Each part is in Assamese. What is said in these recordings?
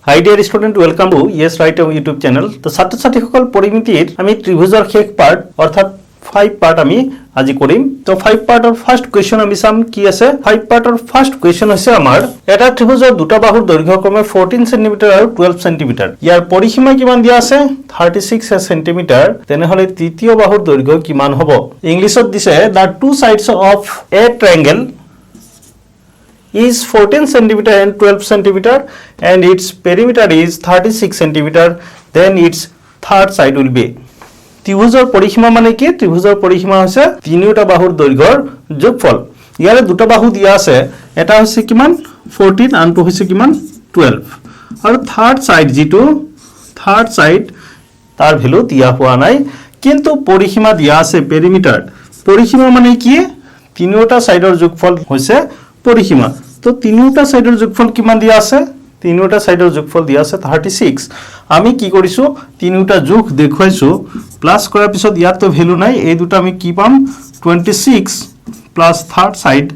Hi dear student, welcome to Yes Right YouTube channel. তো ছাত্ৰ ছাত্ৰীসকল, পৰিমিতিৰ আমি ত্ৰিভুজৰ শেষ পাৰ্ট অৰ্থাৎ ফাইভ পাৰ্ট আমি আজি কৰিম। তো ফাইভ পাৰ্টৰ ফাৰ্ষ্ট কুৱেশ্যন আমি চাম কি আছে। ফাইভ পাৰ্টৰ ফাৰ্ষ্ট কুৱেশ্যন হৈছে আমাৰ এটা ত্ৰিভুজৰ দুটা বাহুৰ দৈৰ্ঘ্য ক্ৰমে 14 চেণ্টিমিটাৰ আৰু 12 চেণ্টিমিটাৰ। ইয়াৰ পৰিসীমা কিমান দিয়া আছে? 36 চেণ্টিমিটাৰ। তেনেহ'লে তৃতীয় বাহুৰ দৈৰ্ঘ্য কিমান হ'ব? ইংলিছত দিছে, the two sides of a triangle is 14 centimeter and 12 centimeter and its perimeter is 36 centimeter, then its third side will be. ত্ৰিভুজৰ পৰিসীমা মানে কি? ত্ৰিভুজৰ পৰিসীমা হৈছে তিনিওটা বাহুৰ দৈৰ্ঘ্যৰ যোগফল। ইয়াৰে দুটা বাহু দিয়া আছে, এটা হৈছে কিমান? 14। আনটো হৈছে কিমান? 12। আৰু থাৰ্ড চাইড যিটো থাৰ্ড চাইড, তাৰ ভেলু দিয়া হোৱা নাই, কিন্তু পৰিসীমা দিয়া আছে, পেৰিমিটাৰ। পৰিসীমা মানে কি? তিনিওটা চাইডৰ যোগফল হৈছে পৰিসীমা। তো তিনিওটা চাইডৰ যোগফল কিমান দিয়া আছে? তিনিওটা চাইডৰ যোগফল দিয়া আছে 36। আমি কি কৰিছোঁ? তিনিওটা জোখ দেখুৱাইছোঁ। প্লাছ কৰাৰ পিছত ইয়াততো ভেলু নাই, এই দুটা আমি কি পাম? 26 plus third side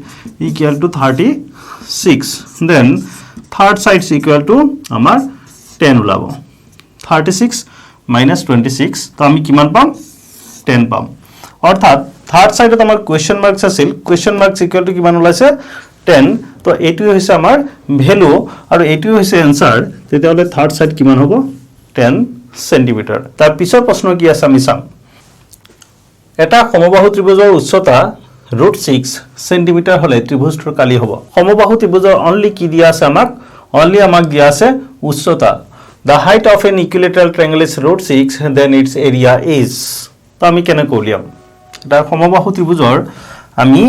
equal to 36, then third side equal to আমাৰ 10 ওলাব। 36 minus 26, তো আমি কিমান পাম? 10 পাম। অৰ্থাৎ থাৰ্ড চাইডত আমাৰ কুৱেশ্যন মাৰ্কছ আছিল, কুৱেশ্যন মাৰ্কছ ইকুৱেল টু কিমান ওলাইছে? 10। তো এইটোৱে হৈছে আমাৰ ভেলু আৰু এইটোৱে হৈছে এনচাৰ। তেতিয়াহ'লে থাৰ্ড চাইড কিমান হ'ব? 10 চেণ্টিমিটাৰ। তাৰ পিছৰ প্ৰশ্ন কি আছে আমি চাম। এটা সমবাহু ত্ৰিভুজৰ উচ্চতা √6 চেণ্টিমিটাৰ হ'লে ত্ৰিভুজটোৰ কালি হ'ব। সমবাহু ত্ৰিভুজৰ অনলি কি দিয়া আছে আমাক? অনলি আমাক দিয়া আছে উচ্চতা। The height of an equilateral triangle is √6, then its area is. তো আমি কেনেকৈ উলিয়াম? এটা সমবাহু ত্ৰিভুজৰ আমি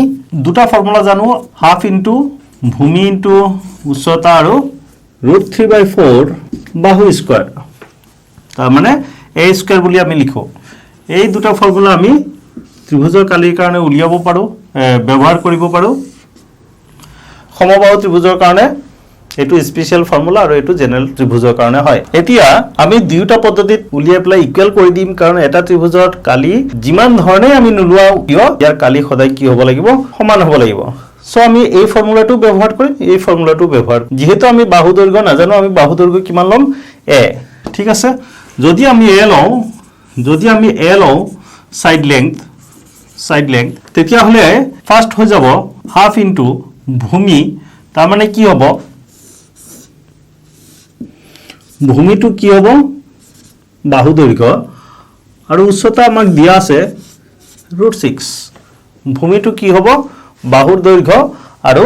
দুটা ফৰ্মুলা জানো, হাফ ইনটু ভূমি ইনটু উচ্চতা আৰু √3/4 বাহু স্কোৱাৰ, তাৰমানে এ স্কোৱাৰ বুলি আমি লিখোঁ। এই দুটা ফৰ্মুলা আমি ত্ৰিভুজৰ কালিৰ কাৰণে উলিয়াব পাৰোঁ, ব্যৱহাৰ কৰিব পাৰোঁ। সমবাহু ত্ৰিভুজৰ কাৰণে এইটো স্পেচিয়েল ফৰ্মুলা আৰু এইটো জেনেৰেল ত্ৰিভুজৰ কাৰণে হয়। এতিয়া আমি দুয়োটা পদ্ধতিত উলিয়াই পেলাই ইকুৱেল কৰি দিম, কাৰণ এটা ত্ৰিভুজত কালি যিমান ধৰণে আমি নোলোৱাও কিয়, ইয়াৰ কালি সদায় কি হ'ব লাগিব? সমান হ'ব লাগিব। চ' আমি এই ফৰ্মুলাটো ব্যৱহাৰ কৰিম, এই ফৰ্মুলাটো ব্যৱহাৰ। যিহেতু আমি বাহু দৈৰ্ঘ্য নাজানো, আমি বাহু দৈৰ্ঘ্য কিমান ল'ম? এ। ঠিক আছে। যদি আমি এ লওঁ, যদি আমি এ লওঁ চাইড লেংথ, চাইড লেংথ, তেতিয়াহ'লে ফাৰ্ষ্ট হৈ যাব হাফ ইনটু ভূমি। তাৰমানে কি হ'ব? ভূমিটো কি হ'ব? বাহু দৈৰ্ঘ্য। আৰু উচ্চতা আমাক দিয়া আছে √6। ভূমিটো কি হ'ব? বাহুৰ দৈৰ্ঘ্য। আৰু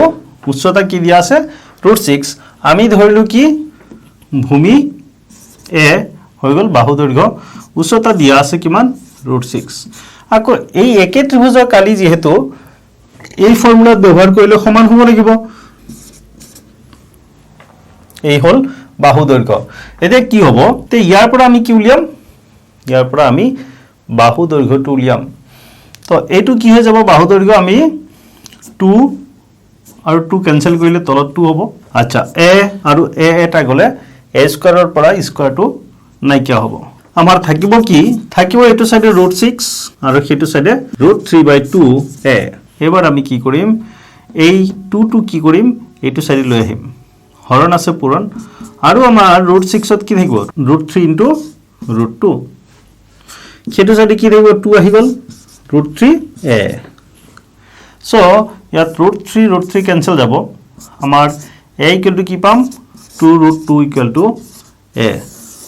উচ্চতা কি দিয়া আছে? √6। আমি ধৰিলোঁ কি? ভূমি এ হৈ গ'ল বাহু দৈৰ্ঘ্য। উচ্চতা দিয়া আছে কিমান? √6। আকৌ এই একে ত্ৰিভুজৰ কালি যিহেতু এই ফৰ্মুলাত ব্যৱহাৰ কৰিলে সমান হ'ব লাগিব। এই হ'ল বাহু দৈৰ্ঘ্য। এতিয়া কি হ'ব? তে ইয়াৰ পৰা আমি কি উলিয়াম? ইয়াৰ পৰা আমি বাহু দৈৰ্ঘ্যটো উলিয়াম। তো এইটো কি হৈ যাব? বাহু দৈৰ্ঘ্য আমি টু আৰু টু কেঞ্চেল কৰিলে তলত টু হ'ব। আচ্ছা, এ আৰু এ এটা গ'লে এ স্কোৱাৰৰ পৰা স্কোৱাৰটো নাইকিয়া হ'ব। আমাৰ থাকিব কি? থাকিব এইটো চাইডে √6 আৰু সেইটো চাইডে √3/2 a। এইবাৰ আমি কি কৰিম? এই টুটো কি কৰিম? এইটো চাইডে লৈ আহিম। হৰণ আছে, পূৰণ। আৰু আমাৰ √6ত কি থাকিব? √3 ইনটু √2। সেইটো চাইডে কি থাকিব? টু আহি গ'ল, √3 এ। চ' ইয়াত √3 √3 কেঞ্চেল যাব। আমাৰ এ ইকুৱেল টু কি পাম? 2 √2 equal to a।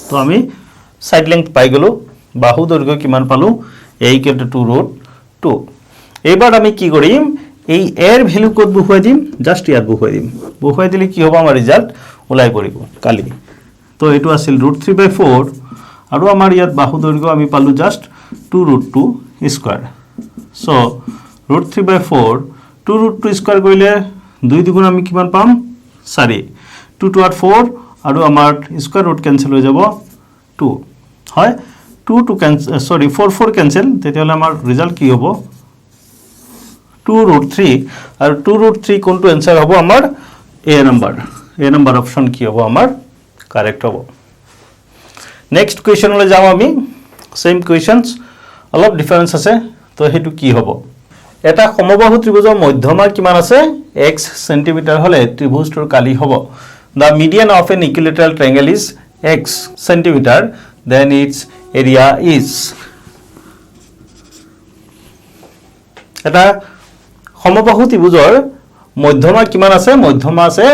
তো আমি চাইড লেংথ পাই গ'লোঁ। বাহু দৈৰ্ঘ্য কিমান পালোঁ? A equal to 2 √2। এইবাৰ আমি কি কৰিম? এই এৰ ভেলু ক'ত বহুৱাই দিম? জাষ্ট ইয়াত বহুৱাই দিম। বহুৱাই দিলে কি হ'ব? আমাৰ ৰিজাল্ট ওলাই পৰিব কালি। তো এইটো আছিল √3/4 আৰু আমাৰ ইয়াত বাহু দৈৰ্ঘ্য আমি পালোঁ just 2 √2 square. So √3/4, 2 √2 square কৰিলে দুই দুগুণ আমি কিমান পাম? চাৰি। টু টু আৰ ফ'ৰ আৰু আমাৰ স্কুৱাৰ ৰুট কেঞ্চেল হৈ যাব, টু হয়। Two two cancel, sorry, four four cancel। তেতিয়াহ'লে আমাৰ ৰিজাল্ট কি হ'ব? 2 √3। আৰু 2 √3 কোনটো এনচাৰ হ'ব আমাৰ? A number. A number option কি হ'ব আমাৰ? কাৰেক্ট হ'ব। নেক্সট কুৱেশ্যনলৈ যাওঁ আমি। ছেইম কুৱেশ্যনছ, অলপ ডিফাৰেঞ্চ আছে। তো সেইটো কি হ'ব? এটা সমবাহু ত্ৰিভুজৰ মধ্যমা কিমান আছে? এক্স চেণ্টিমিটাৰ হ'লে ত্ৰিভুজটোৰ কালি হ'ব। The median of an equilateral triangle is x centimeter, then its area is. এটা সমবাহু ত্ৰিভুজৰ মধ্যমা কিমান আছে? মধ্যমা আছে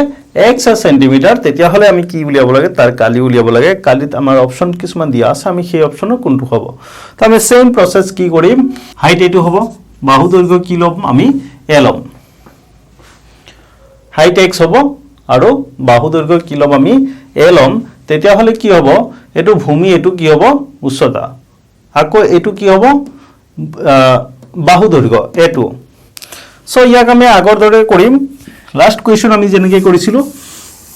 এক্স চেণ্টিমিটাৰ। তেতিয়াহ'লে আমি কি উলিয়াব লাগে? তাৰ কালি উলিয়াব লাগে। কালিত আমাৰ অপশ্যন কিছুমান দিয়া আছে, আমি সেই অপশ্যনৰ কোনটো হ'ব? তো আমি ছেইম প্ৰচেছ কি কৰিম? হাইট এইটো হ'ব, বাহু দৈৰ্ঘ্য কি ল'ম আমি? এ ল'ম। হাইট এক্স হ'ব আৰু বাহু দৈৰ্ঘ্য কি ল'ম আমি? এ ল'ম। তেতিয়াহ'লে কি হ'ব? এইটো ভূমি, এইটো কি হ'ব? উচ্চতা। আকৌ এইটো কি হ'ব? বাহু দৈৰ্ঘ্য এইটো। চ' ইয়াক আমি আগৰ দৰে কৰিম। লাষ্ট কুৱেশ্যন আমি যেনেকৈ কৰিছিলোঁ,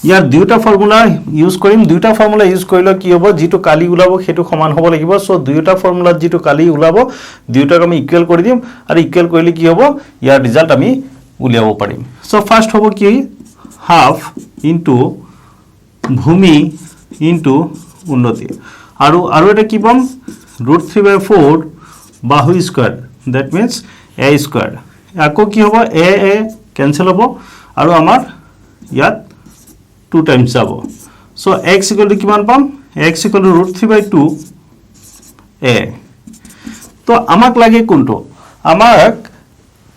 ইয়াৰ দুয়োটা ফৰ্মুলা ইউজ কৰিম। দুয়োটা ফৰ্মুলা ইউজ কৰিলে কি হ'ব? যিটো কালি ওলাব সেইটো সমান হ'ব লাগিব। চ' দুয়োটা ফৰ্মুলাত যিটো কালি ওলাব, দুয়োটাক আমি ইকুৱেল কৰি দিম আৰু ইকুৱেল কৰিলে কি হ'ব? ইয়াৰ ৰিজাল্ট আমি উলিয়াব পাৰিম। চ' ফাৰ্ষ্ট হ'ব কি? হাফ ইনটু ভূমি ইনটু উন্নতি। আৰু এটা কি পাম? ৰুট থ্ৰী বাই ফ'ৰ বাহু square, that means a square. আকৌ কি হ'ব? এ এ কেঞ্চেল হ'ব আৰু আমাৰ ইয়াত টু টাইমছ যাব। চ' এক্স ইকুৱেল টু কিমান পাম? X equal to root three by two a. তো আমাক লাগে কোনটো? আমাক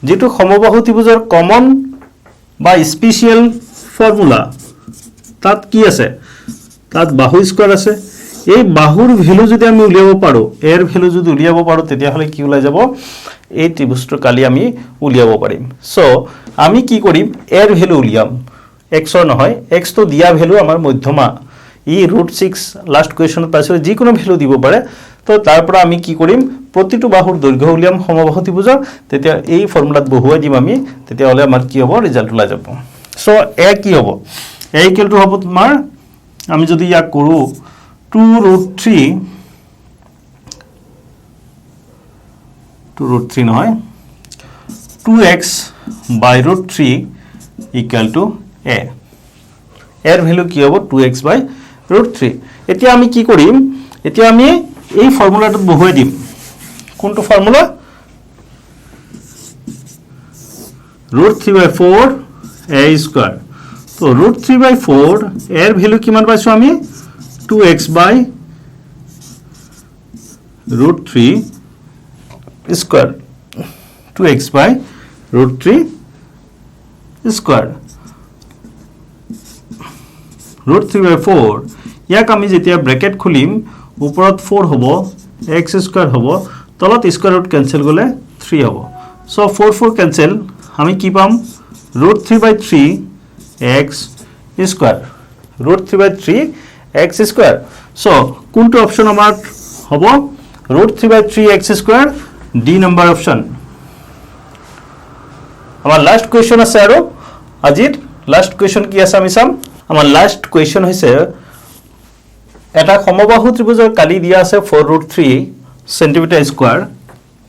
যিটো সমবাহু ত্ৰিভুজৰ কমন বা স্পেচিয়েল ফৰ্মুলা, তাত কি আছে? তাত বাহু স্কোৱাৰ আছে। এই বাহুৰ ভেলু যদি আমি উলিয়াব পাৰোঁ, এৰ ভেলু যদি উলিয়াব পাৰোঁ, তেতিয়াহ'লে কি ওলাই যাব? এই ত্ৰিভুজটোৰ কালি আমি উলিয়াব পাৰিম। চ' আমি কি কৰিম? এৰ ভেলু উলিয়াম, এক্সৰ নহয়। এক্সটো দিয়া ভেলু আমাৰ মধ্যমা ই ৰুট ছিক্স লাষ্ট কুৱেশ্যনত পাইছিলোঁ, যিকোনো ভেলু দিব পাৰে। তো তাৰ পৰা আমি কি কৰিম? প্ৰতিটো বাহুৰ দৈৰ্ঘ্য উলিয়াম সমবাহু ত্ৰিভুজৰ। তেতিয়া এই ফৰ্মুলাত বহুৱাই দিম আমি, তেতিয়াহ'লে আমাৰ কি হ'ব? ৰিজাল্ট ওলাই যাব। চ' এ কি হ'ব? এ ইকুৱেল টু হ'ব তোমাৰ, আমি যদি ইয়াক কৰোঁ two root three, two root three নহয়, two x by root three equal to a. এৰ ভেলু কি হ'ব? Two x by root three. এতিয়া আমি কি কৰিম? এতিয়া আমি এই ফৰ্মুলাটোত বহুৱাই দিম। কোনটো formula? Root three by four a square. তো ৰুট থ্ৰী বাই ফ'ৰ এৰ ভেলু কিমান পাইছোঁ আমি? Two x by root three square, two x by root three square, root three by four. ইয়াক আমি যেতিয়া ব্ৰেকেট খুলিম, ওপৰত ফ'ৰ হ'ব, এক্স স্কুৱাৰ হ'ব, তলত স্কুৱাৰ ৰুট কেঞ্চেল গ'লে থ্ৰী হ'ব। চ' ফ'ৰ ফ'ৰ কেঞ্চেল, আমি কি পাম? Root three by three x square, root three by three x square. So কোনটো অপশ্যন আমাৰ হ'ব? Root three by three x square, D number option. আমাৰ লাষ্ট কুৱেশ্যন আছে আৰু আজিৰ লাষ্ট কুৱেশ্যন কি আছে আমি চাম। আমাৰ লাষ্ট কুৱেশ্যন হৈছে, এটা সমবাহু ত্ৰিভুজৰ কালি দিয়া আছে four root three centimeter square,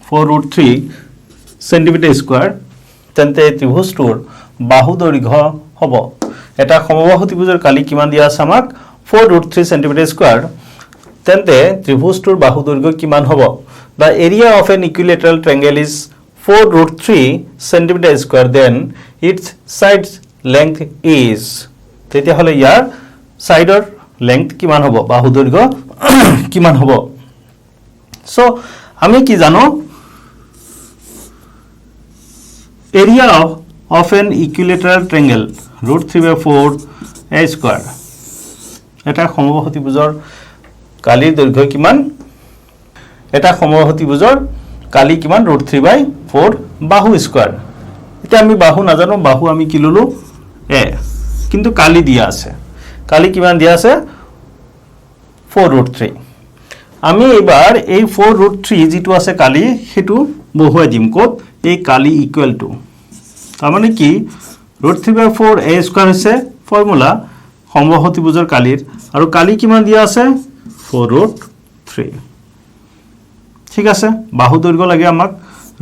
four root three centimeter square, তেন্তে ত্ৰিভুজটোৰ বাহু দৈৰ্ঘ্য হ'ব। এটা সমবাহু ত্ৰিভুজৰ কালি কিমান দিয়া আছে আমাক? Four root three centimeter square, তেন্তে ত্ৰিভুজটোৰ বাহু দৈৰ্ঘ্য কিমান হ'ব? The area of an equilateral triangle is four root three centimeter square, then its sides length is. তেতিয়াহ'লে ইয়াৰ ছাইডৰ লেংথ কিমান হ'ব, বাহু দৈৰ্ঘ্য কিমান হ'ব? চ' আমি কি জানো? Area of an equilateral triangle root three by four a square. এটা সমবাহু ত্ৰিভুজৰ কালিৰ দৈৰ্ঘ্য কিমান? এটা সমবাহু ত্ৰিভুজৰ কালি কিমান? ৰুট থ্ৰী বাই ফ'ৰ বাহু স্কোৱাৰ। এতিয়া আমি বাহু নাজানো, বাহু আমি কি ল'লোঁ? এ। কিন্তু কালি দিয়া আছে, কালি কিমান দিয়া আছে? Four root three. আমি এইবাৰ এই ফ'ৰ ৰুট থ্ৰী যিটো আছে কালি, সেইটো বহুৱাই দিম। ক'ত? এই কালি ইকুৱেল টু, তাৰমানে কি? Root three by four a square হৈছে ফৰ্মুলা সমবাহু ত্ৰিভুজৰ কালিৰ, আৰু কালি কিমান দিয়া আছে? Four root three. ঠিক আছে, বাহু দৈৰ্ঘ্য লাগে আমাক।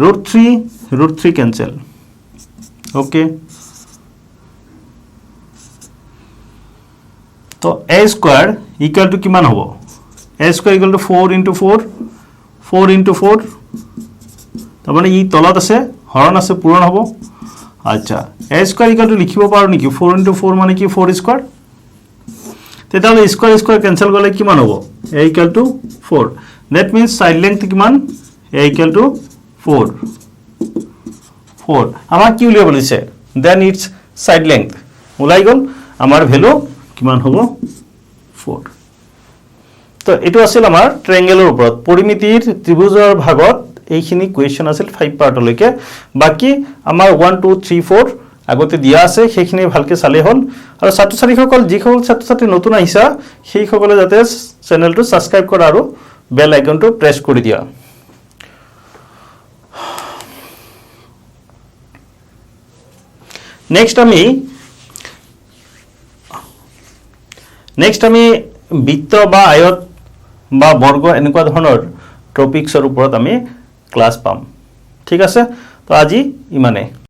Root three root three cancel, okay. তো এ স্কোৱাৰ ইকুৱেল টু কিমান হ'ব? A square equal to four into four, four into four, তাৰমানে ই তলত আছে, হৰণ আছে, পূৰণ হ'ব। আচ্ছা, এ স্কোৱাৰ ইকুৱেল টু লিখিব পাৰোঁ নেকি? ফ'ৰ ইণ্টু ফ'ৰ মানে কি? Four square. তেতিয়াহ'লে স্কোৱাৰ স্কোৱাৰ কেঞ্চেল গ'লে কিমান হ'ব? A equal to 4। That means side length কিমান? A equal to 4। 4 আমাক কি উলিয়াব দিছে? দেন it's side length ওলাই গ'ল। আমাৰ ভেলু কিমান হ'ব? 4। তো এইটো আছিল আমাৰ ট্ৰেংগেলৰ ওপৰত, পৰিমিতিৰ ত্ৰিভুজৰ ভাগত এইখিনি কুৱেশ্যন আছিল 5 পাৰ্টলৈকে। বাকী আমাৰ 1, 2, 3, 4 আগতে দিয়া আছে, সেইখিনি ভালকৈ চালেই হ'ল। আৰু ছাত্ৰ ছাত্ৰীসকল, যিসকল ছাত্ৰ ছাত্ৰী নতুন আহিছা, সেইসকলে যাতে চেনেলটো ছাবস্ক্ৰাইব কৰা আৰু বেল আইকনটো প্ৰেছ কৰি দিয়া। নেক্সট আমি বৃত্ত বা আয়ত বা বৰ্গ এনেকুৱা ধৰণৰ টপিক্সৰ ওপৰত আমি ক্লাছ পাম। ঠিক আছে, তো আজি ইমানেই।